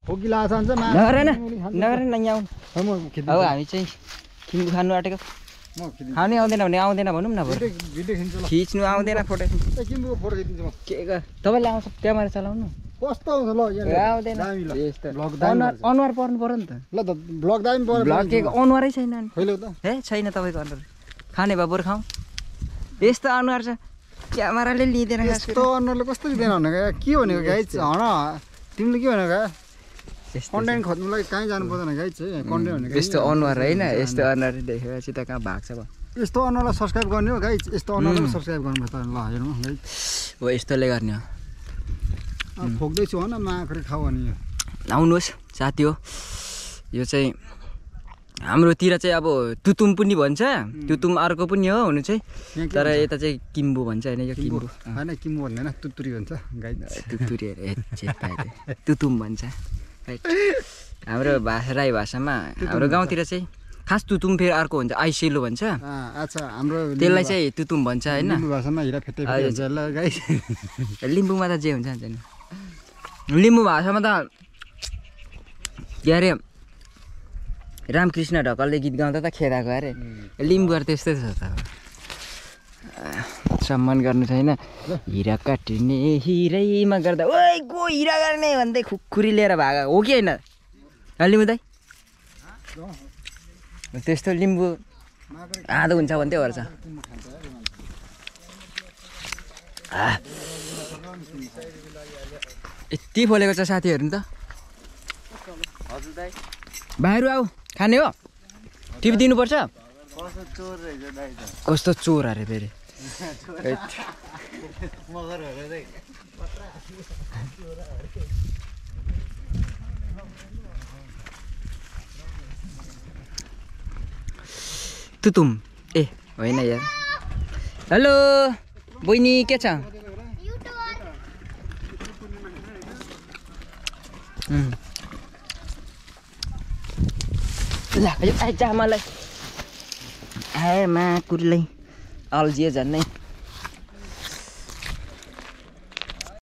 खोकिला छ नगरेन नगरेन यहाँ आउनु अब हामी चाहिँ किम्बु खानु आँटेको खानै आउँदैन भने आउँदैन भनौँ न भिडियो खिच्छु ल खिच्नु आउँदैन फोटो किम्बुको फोटो खिचिदिन्छु म के तपाईँले आउँछ क्यामेरा चलाउनु कस्तो आउँछ ल आउँदैन दामी ल यस्तो ब्लग दामी अनुहार पर्नु पर्यो नि त ल त ब्लग दामी पर्यो ब्लग के अनुहारै छैन नि खैलो त हे छैन तपाईँको अनुहार खाने भए बरु खाउँ यस्तो अनुहार छ क्यामेराले लिँदैन यस्तो अनुहारले कस्तो लिँदैन भनेको के भनेको गाइज हन तिमीले के भनेको कन्टेन्ट खोज्नुलाई कहीँ जानु पर्दैन गाइज कन्टेन्ट भनेको यस्तो अनुहार होइन यस्तो अनुहार देखेपछि त कहाँ भाग्छ भयो यस्तो अनुहारलाई सब्सक्राइब गर्ने हो गाइज यस्तो अनुहारलाई सब्सक्राइब गर्नुपर्छ ल हेर्नु गाइज हो यस्तोले गर्ने हो खोक्दैछु हो न माखरी खाऊ भने आउनुहोस् साथी हो यो चाहिँ हाम्रोतिर चाहिँ अब तुतुम पनि भन्छ तुतुम अर्को पनि हो हुनु चाहिँ तर यता चाहिँ किम्बु भन्छ होइन यो किम्बु होइन किम्बु भन्दैन तुतुरी भन्छ गाइज तुतुरी तुतुम भन्छ हाम्रो भाषा राई भाषामा हाम्रो गाउँतिर चाहिँ खास तुतुम फेरि अर्को हुन्छ आइसेलो भन्छ अच्छा हाम्रो त्यसलाई चाहिँ तुतुम भन्छ होइन लिम्बू भाषामा हिरा फेटे भन्छ ल गाइस लिम्बूमा त जे हुन्छ नि लिम्बू भाषामा त के अरे रामकृष्ण ढकालले गीत गाउँदा त खेदाको अरे लिम्बूहरू त्यस्तै छ त सम्मान गर्नु छैन हिरा काट्ने हिरैमा गर्दा ओइ गो हिरा गर्ने भन्दै खुकुरी लिएर भागा हो कि होइन लिम्बू दाइ त्यस्तो लिम्बू आधो हुन्छ भन्थ्यो गर्छ यति फोलेको छ साथीहरू नि त भाइहरू आऊ खाने हो टिभी दिनुपर्छ कस्तो चोर अरे फेरि तुतुम ए होइन यार हेलो बहिनी के छ आइज मलाई आए मा कुरीलाई अल्झियो झन्नै